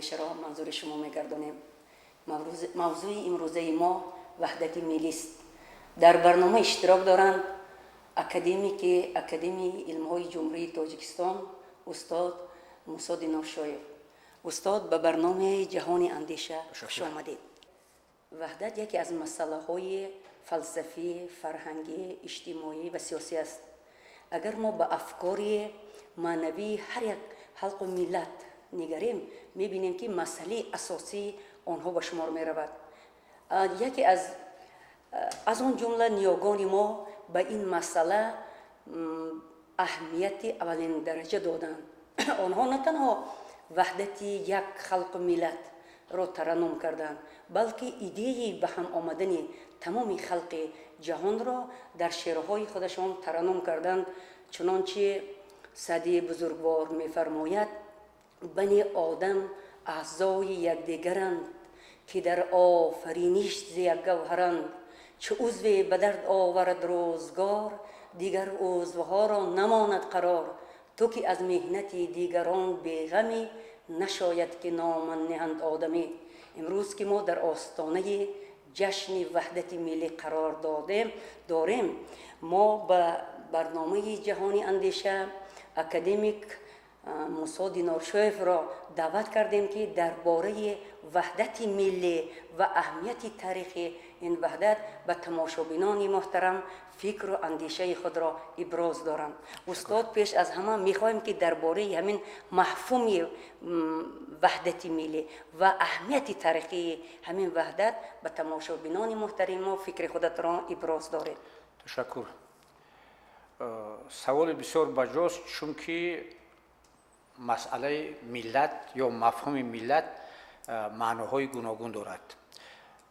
андешаро манзури шумо мегардонем. Мавзӯи имрӯзаи мо ваҳдати миллист. Дар барнома иштирок доранд академики Академияи илмҳои Ҷумҳурии Тоҷикистон устод Мусо Диноршоев. Устод, ба барномаи Ҷаҳони андеша хуш омадед. Ваҳдат яке аз масъалаҳои фалсафӣ, фарҳангӣ, иҷтимоӣ ва сиёсӣ аст. Агар мо ба афкори маънавии ҳар як халқу миллат нигарем, мебинем, ки масъалаи асосии онҳо ба шумор меравад. Яке аз он ҷумла ниёгони мо ба ин масъала аҳамияти аввалин дараҷа доданд. Онҳо на танҳо ваҳдати як халқу миллатро тараннум карданд, балки идеяи ба ҳам омадани тамоми халқи ҷаҳонро дар шеърҳои худашон тараннум карданд. Чунончи Саъдии бузургвор мефармояд: бани одам аъзои якдигаранд, ки дар офариниш зи як гавҳаранд. Чу узве ба дард оварад рӯзгор, дигар узвҳоро намонад қарор. Ту ки аз меҳнати дигарон беғамӣ, нашояд ки номан ниҳанд одамӣ. Имрӯз ки мо дар остонаи ҷашни ваҳдати миллӣ қарор дорем, мо ба барномаи Ҷаҳони андеша академик Мусо Диноршоевро даъват кардем, ки дар бораи ваҳдати миллӣ ва аҳамияти таърихи ин ваҳдат ба тамошобинони муҳтарам фикру андешаи худро иброз доранд. Устод, пеш аз ҳама мехоҳем, ки дар бораи ҳамин мафҳуми ваҳдати миллӣ ва аҳамияти таърихии ҳамин ваҳдат ба тамошобинони муҳтарами мо фикри худатро иброз доред. Ташаккур. Саволи бисёр баҷост, чунки масъалаи миллат ё мафҳуми миллат маъноҳои гуногун дорад.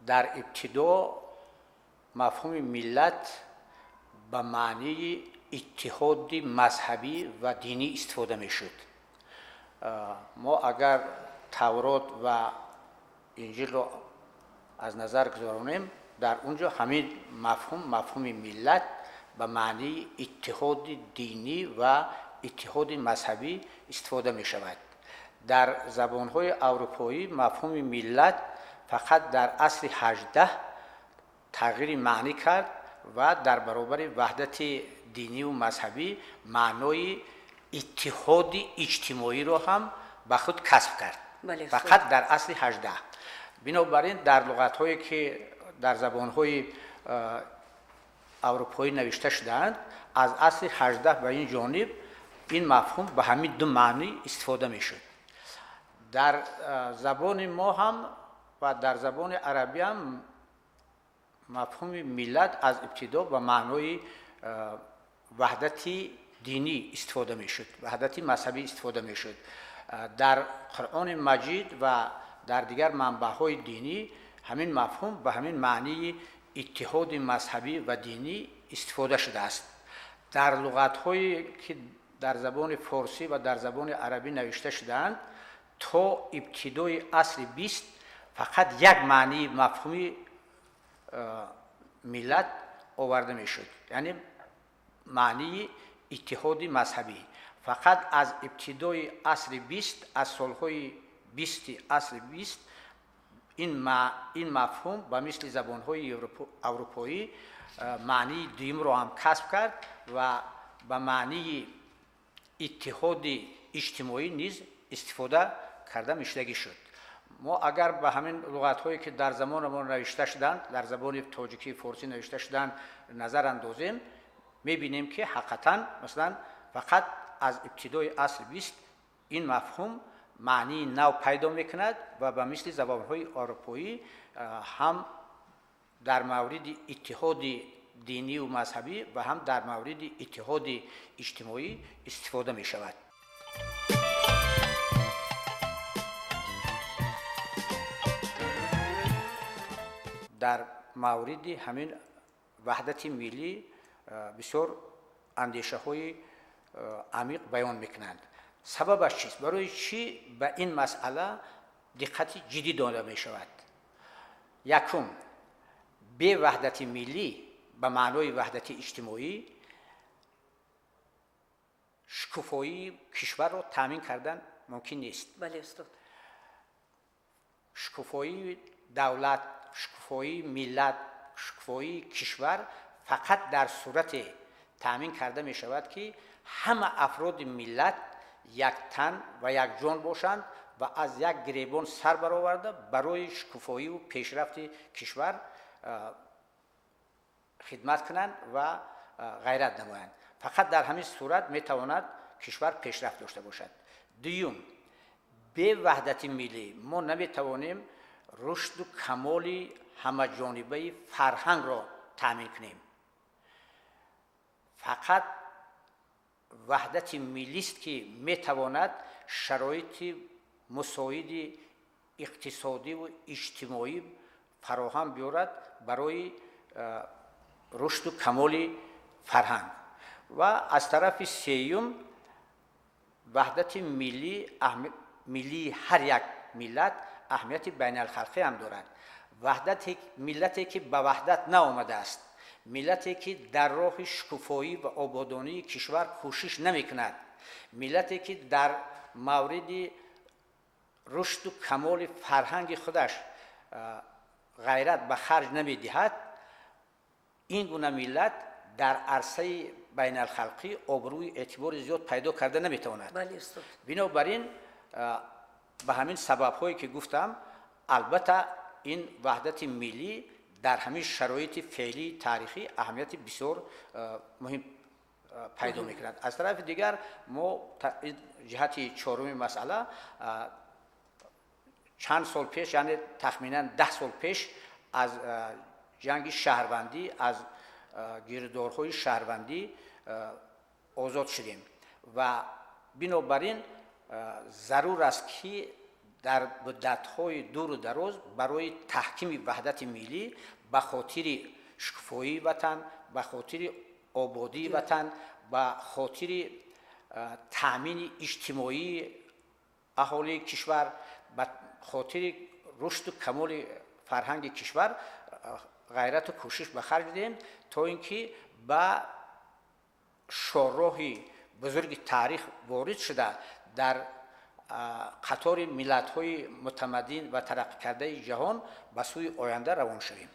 Дар ибтидо мафҳуми миллат ба маънии иттиҳоди мазҳабӣ ва динӣ истифода мешуд. Мо агар Таврот ва Инҷилро аз назар гузаронем, дар он ҷо ҳамин мафҳум, мафҳуми миллат ба маънии иттиҳоди динӣ ва иттиҳоди мазҳабӣ истифода мешавад. Дар забонҳои аврупоӣ мафҳуми миллат фақат дар асри 18 тағйири маънӣ кард ва дар баробари ваҳдати диниву мазҳабӣ маънои иттиҳоди иҷтимоиро ҳам ба худ касб кард. Фақат дар асри 18. Бинобар ин дар луғатҳое ки дар забонҳои аврупоӣ навишта шудаанд, аз асри 18 ба ин ҷониб ин мафҳум ба ҳамин ду маънӣ истифода мешуд. Дар забони мо ҳам ва дар забони арабӣ ҳам мафҳуми миллат аз ибтидо ба маънои ваҳдати динӣ истифода мешуд, ваҳдати мазҳабӣ истифода мешуд. Дар Қуръони Маҷид ва дар дигар манбаъҳои динӣ ҳамин мафҳум ба ҳамин маънии иттиҳоди мазҳабӣ ва динӣ истифода шудааст. Дар луғатҳое ки дар забони форсӣ ва дар забони арабӣ навишта шудаанд, то ибтидои асри 20 фақат як маънии мафҳуми миллат оварда мешуд, яъне маънии иттиҳоди мазҳабӣ. Фақат аз ибтидои асри 20, аз солҳои 20-и асри 20 ин мафҳум ба мисли забонҳои аврупоӣ маънии дуюмро ҳам касб кард ва ба маънии иттиҳоди иҷтимоӣ низ истифода карда мешудагӣ шуд. Мо агар ба ҳамин луғатҳое ки дар замони мо навишта шуданд, дар забони тоҷикӣ, форсӣ навишта шуданд, назар андозем, мебинем, ки ҳақиқатан масалан фақат аз ибтидои асри 20 ин мафҳум маънии нав пайдо мекунад ва ба мисли забонҳои аврупоӣ ҳам дар мавриди иттиҳоди диниву мазҳабӣ ва ҳам дар мавриди иттиҳоди иҷтимоӣ истифода мешавад. Дар мавриди ҳамин ваҳдати миллӣ бисёр андешаҳои амиқ баён мекунанд. Сабабаш чист? Барои чӣ ба ин масъала диққати ҷиддӣ дода мешавад? Якум, бе ваҳдати миллӣ ба маънои ваҳдати иҷтимоӣ шукуфоии кишварро таъмин кардан мумкин нест. Бале, устод. Шукуфоии давлат, шукуфоии миллат, шукуфоии кишвар фақат дар сурате таъмин карда мешавад, ки ҳама афроди миллат яктан ва якҷон бошанд ва аз як гиребон сар бароварда барои шукуфоиву пешрафти кишвар хидмат кунанд ва ғайрат намоянд. Фақат дар ҳамин сурат метавонад кишвар пешрафт дошта бошад. Дуюм, бе ваҳдати миллӣ мо наметавонем рушду камоли ҳамаҷонибаи фарҳангро таъмин кунем. Фақат ваҳдати миллист, ки метавонад шароити мусоиди иқтисодиву иҷтимоӣ фароҳам биёрад барои рушду камоли фарҳанг. Ва аз тарафи сеюм, ваҳдати миллии ҳар як миллат аҳамияти байналхалқӣ ҳам дорад. Ваҳдати миллате, ки ба ваҳдат наомадааст, миллате, ки дар роҳи шукуфоӣ ва ободонии кишвар кӯшиш намекунад, миллате, ки дар мавриди рушду камоли фарҳанги худаш ғайрат ба харҷ намедиҳад, ин гуна миллат дар арсаи байналхалқӣ обрӯи эътибори зиёд пайдо карда наметавонад. Бинобар ин, ба ҳамин сабабҳое, ки гуфтам, албатта, ин ваҳдати миллӣ дар ҳамин шароити феълии таърихӣ аҳамияти бисёр муҳим пайдо мекунад. Аз тарафи дигар, мо ҷиҳати чоруми масъала, чанд сол пеш, яъне тахминан 10 сол пеш, аз ҷанги шаҳрвандӣ, аз гирдорҳои шаҳрвандӣ озод шудем ва бинобар ин зарур аст, ки дар муддатҳои дуру дароз барои таҳкими ваҳдати миллӣ, ба хотири шукуфоии ватан, ба хотири ободии ватан, ба хотири таъмини иҷтимоии аҳолии кишвар, ба хотири рушду камоли фарҳанги кишвар ғайрату кӯшиш ба харҷ диҳем, то ин ки ба шорроҳи бузурги таърих ворид шуда, дар қатори миллатҳои мутамаддин ва тараққикардаи ҷаҳон ба сӯи оянда равон шавем.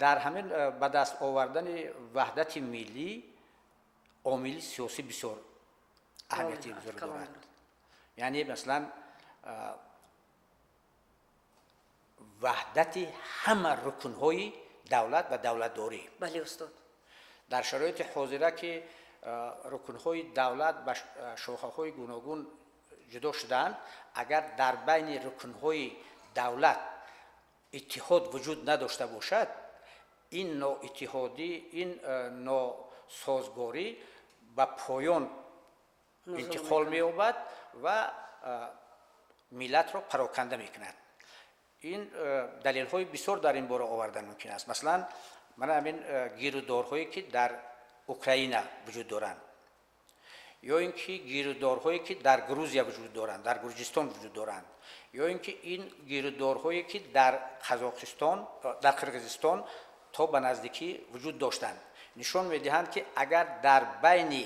Дар ҳамин ба даст овардани ваҳдати миллӣ омили сиёсӣ бисёр аҳамияти бузург дорад. Яъне, масалан, ваҳдати ҳама рукнҳои давлат ва давлатдорӣ. Бале, устод. Дар шароити ҳозира, ки рукнҳои давлат ба шохаҳои гуногун ҷудо шудаанд, агар дар байни рукнҳои давлат иттиҳод вуҷуд надошта бошад, ин ноиттиҳодӣ, ин носозгорӣ ба поён интиқол меёбад ва миллатро пароканда мекунад. Ин далелҳои бисёр дар ин бора овардан мумкин аст. Масалан, мана ҳамин гирудорҳое, ки дар Украина вуҷуд доранд, ё ин ки гирудорҳое, ки дар Грузия вуҷуд доранд, дар Гурҷистон вуҷуд доранд, ё ин ки ин гирудорҳое, ки дар Қазоқистон, дар Қирғизистон то ба наздикӣ вуҷуд доштанд, нишон медиҳанд, ки агар дар байни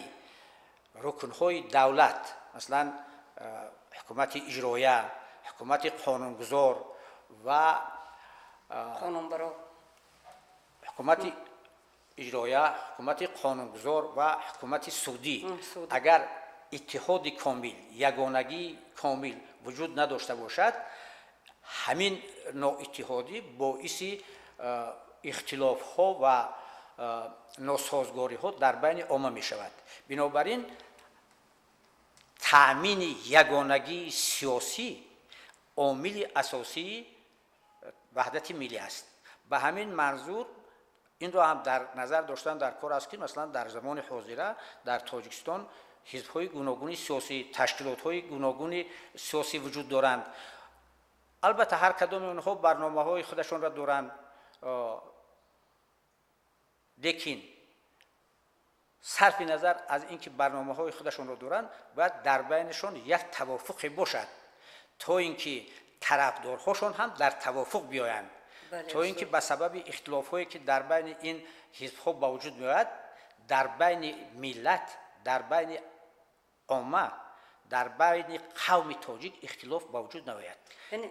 рукнҳои давлат, масалан, ҳукумати иҷроя, ҳукумати қонунгузор ва қонунбаро, ҳукумати иҷроя, ҳукумати қонунгузор ва ҳукумати судӣ, агар иттиҳоди комил, ягонагии комил вуҷуд надошта бошад, ҳамин ноиттиҳодӣ боиси ихтилофҳо ва носозгориҳо дар байни омма мешавад. Бинобар ин, таъмини ягонагии сиёсӣ омили асосии ваҳдати миллӣ аст. Ба ҳамин манзур инро ҳам дар назар доштан дар кор аст, ки масалан, дар замони ҳозира дар Тоҷикистон ҳизбҳои гуногуни сиёсӣ, ташкилотҳои гуногуни сиёсӣ вуҷуд доранд. Албатта, ҳар кадоми онҳо барномаҳои худашонро доранд, лекин сарфи назар аз ин ки барномаҳои худашонро доранд, бояд дар байнашон як тавофуқе бошад, то ин ки тарафдорҳошон ҳам дар тавофуқ биёянд, то ин ки ба сабаби ихтилофҳое, ки дар байни ин ҳизбҳо ба вуҷуд меояд, дар байни миллат, дар байни омма, дар байни қавми тоҷик ихтилоф ба вуҷуд наояд.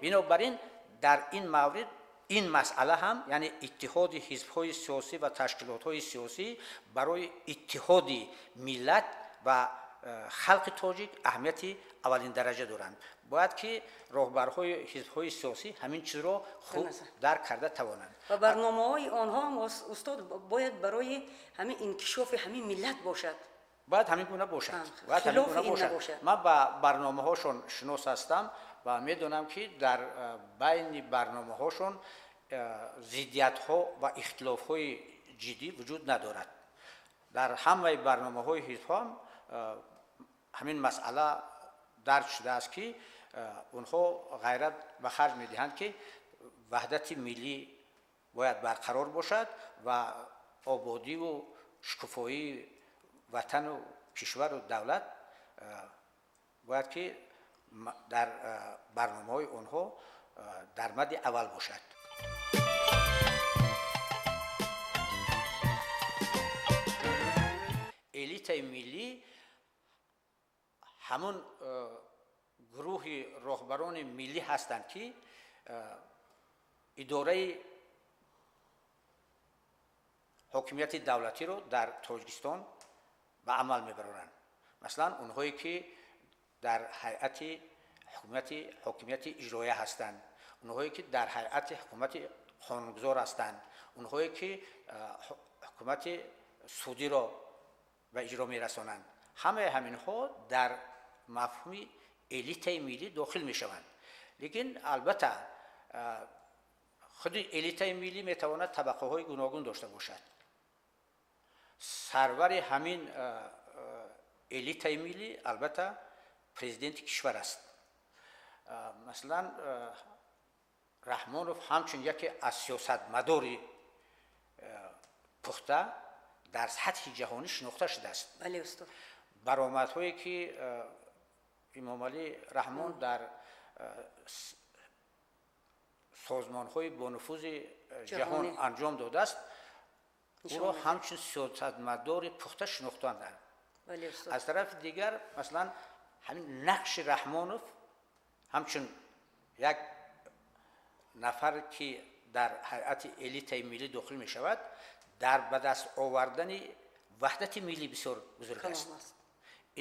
Бинобар ин, дар ин маврид ин масъала ҳам, яъне иттиҳоди ҳизбҳои сиёсӣ ва ташкилотҳои сиёсӣ барои иттиҳоди миллат ва халқи тоҷик аҳамияти аввалин дараҷа доранд. Бояд ки роҳбарҳои ҳизбҳои сиёсӣ ҳамин чизро хуб дарк карда тавонанд. Ва барномаҳои онҳо ҳам, устод, бояд барои ҳамин инкишофи ҳамин миллат бошад. Бояд ҳамин гуна бошад. Бояд ҳамин гуна бошад. Ман ба барномаҳошон шинос ҳастам ва медонам, ки дар байни барномаҳошон зиддиятҳо ва ихтилофҳои ҷиддӣ вуҷуд надорад. Дар ҳамаи барномаҳои ҳизбҳо ҳамин масъала дарҷ шудааст, ки онҳо ғайрат ба харҷ медиҳанд, ки ваҳдати миллӣ бояд барқарор бошад ва ободиву шукуфоии ватану кишвару давлат бояд ки дар барномаҳои онҳо дар мадди аввал бошад. Элитаи миллӣ ҳамон гурӯҳи роҳбарони миллӣ ҳастанд, ки идораи ҳокимияти давлатиро дар Тоҷикистон ба амал мебароранд. Масалан, онҳое ки дар ҳайати ҳокимияти иҷроия ҳастанд, онҳое ки дар ҳайати ҳукумати қонунгузор ҳастанд, онҳое ки ҳукумати судиро ба иҷро мерасонанд. Ҳамаи ҳаминҳо дар мафҳуми элитаи миллӣ дохил мешаванд. Лекин албатта худи элитаи миллӣ метавонад табақаҳои гуногун дошта бошад. Сарвари ҳамин элитаи миллӣ албатта президенти кишвар аст. Масалан, Раҳмонов ҳамчун яке аз сиёсатмадори пухта дар сатҳи ҷаҳонӣ шинохта шудааст. Бале, устод. Баромадҳое ки Имомалӣ Раҳмон дар созмонҳои бонуфузи ҷаҳон анҷом додааст, ӯро ҳамчун сиёсатмадори пухта шинохтанд. Аз тарафи дигар, масалан, ҳамин нақши Раҳмонов ҳамчун як нафар, ки дар ҳайати элитаи миллӣ дохил мешавад, дар ба даст овардани ваҳдати миллӣ бисёр бузург аст.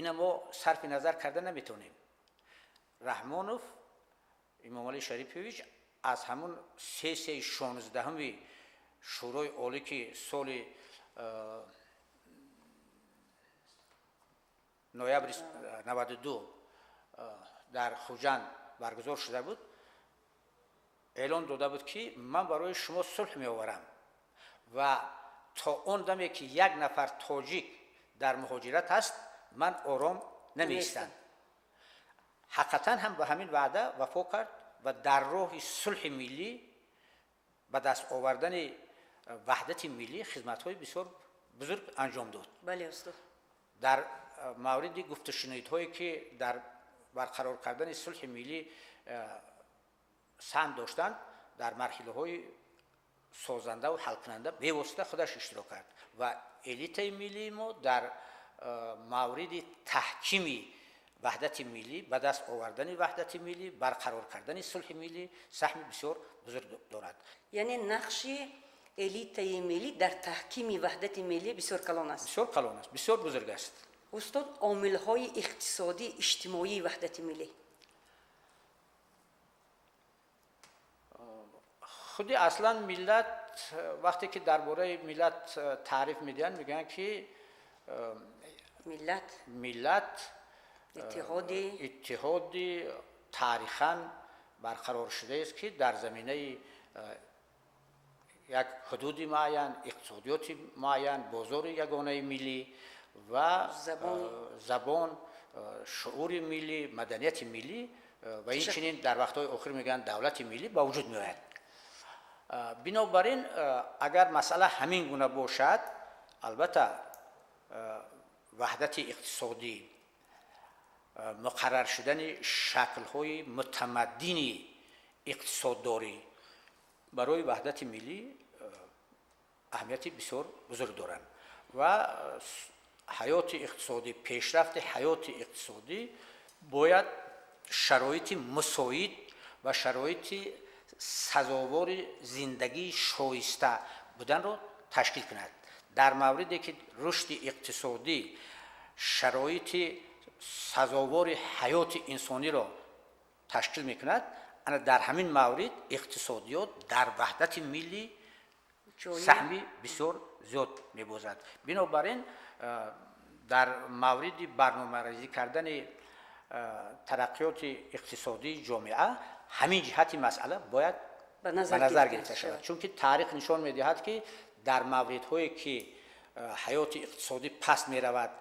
Ина мо сарфи назар карда наметавонем. Раҳмонов Имомалӣ Шарипович аз ҳамун сессияи 16-уми Шӯрои Олӣ, ки соли ноябри 92 дар Хуҷанд баргузор шуда буд, эълон дода буд, ки ман барои шумо сулҳ меоварам ва то он даме ки як нафар тоҷик дар муҳоҷират аст, ман ором намеистам. Ҳақиқатан ҳам ба ҳамин ваъда вафо кард ва дар роҳи сулҳи миллӣ, ба даст овардани ваҳдати миллӣ хизматҳои бисёр бузург анҷом дод. Бале, устод. Дар мавриди гуфтушунидҳое ки дар барқарор кардани сулҳи миллӣ саҳм доштанд, дар марҳилаҳои созандаву ҳалкунанда бевосита худаш иштирок кард ва элитаи миллии мо дар мавриди таҳкими ваҳдати миллӣ, ба даст овардани ваҳдати миллӣ, барқарор кардани сулҳи миллӣ саҳми бисёр бузург дорад. Яъне нақши элитаи миллӣ дар таҳкими ваҳдати миллӣ бисёр калон аст. Бисёр калон аст, бисёр бузург аст. Устод, омилҳои иқтисодӣ, иҷтимоии ваҳдати миллӣ? Худи аслан миллат, вақте ки дар бораи миллат таъриф медиҳанд, мегӯянд, ки миллат иттиҳоди таърихан барқарор шудааст, ки дар заминаи як ҳудуди муайян, иқтисодиёти муайян, бозори ягонаи миллӣ ва забон, шуури миллӣ, маданияти миллӣ ва инчунин дар вақтҳои охир мегӯянд давлати миллӣ ба вуҷуд меояд. Бинобар ин, агар масъала ҳамин гуна бошад, албатта ваҳдати иқтисодӣ, муқаррар шудани шаклҳои мутамаддини иқтисоддорӣ барои ваҳдати миллӣ аҳамияти бисёр бузург доранд ва ҳаёти иқтисодӣ, пешрафти ҳаёти иқтисодӣ бояд шароити мусоид ва шароити Сазовори зиндагии шоиста буданро ташкил кунад. Дар мавриде ки рушди иқтисодӣ шароити сазовори ҳаёти инсониро ташкил мекунад, ана дар ҳамин маврид иқтисодиёт дар ваҳдати миллӣ саҳми бисёр зиёд мебозад. Бинобар ин, дар мавриди барномарезӣ кардани тараққиёти иқтисодии ҷомеа ҳамин ҷиҳати масъала бояд ба назар гирифта шавад, чунки таърих нишон медиҳад, ки дар мавридҳое ки ҳаёти иқтисодӣ паст меравад,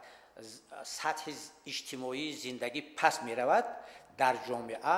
сатҳи иҷтимоии зиндагӣ паст меравад, дар ҷомеа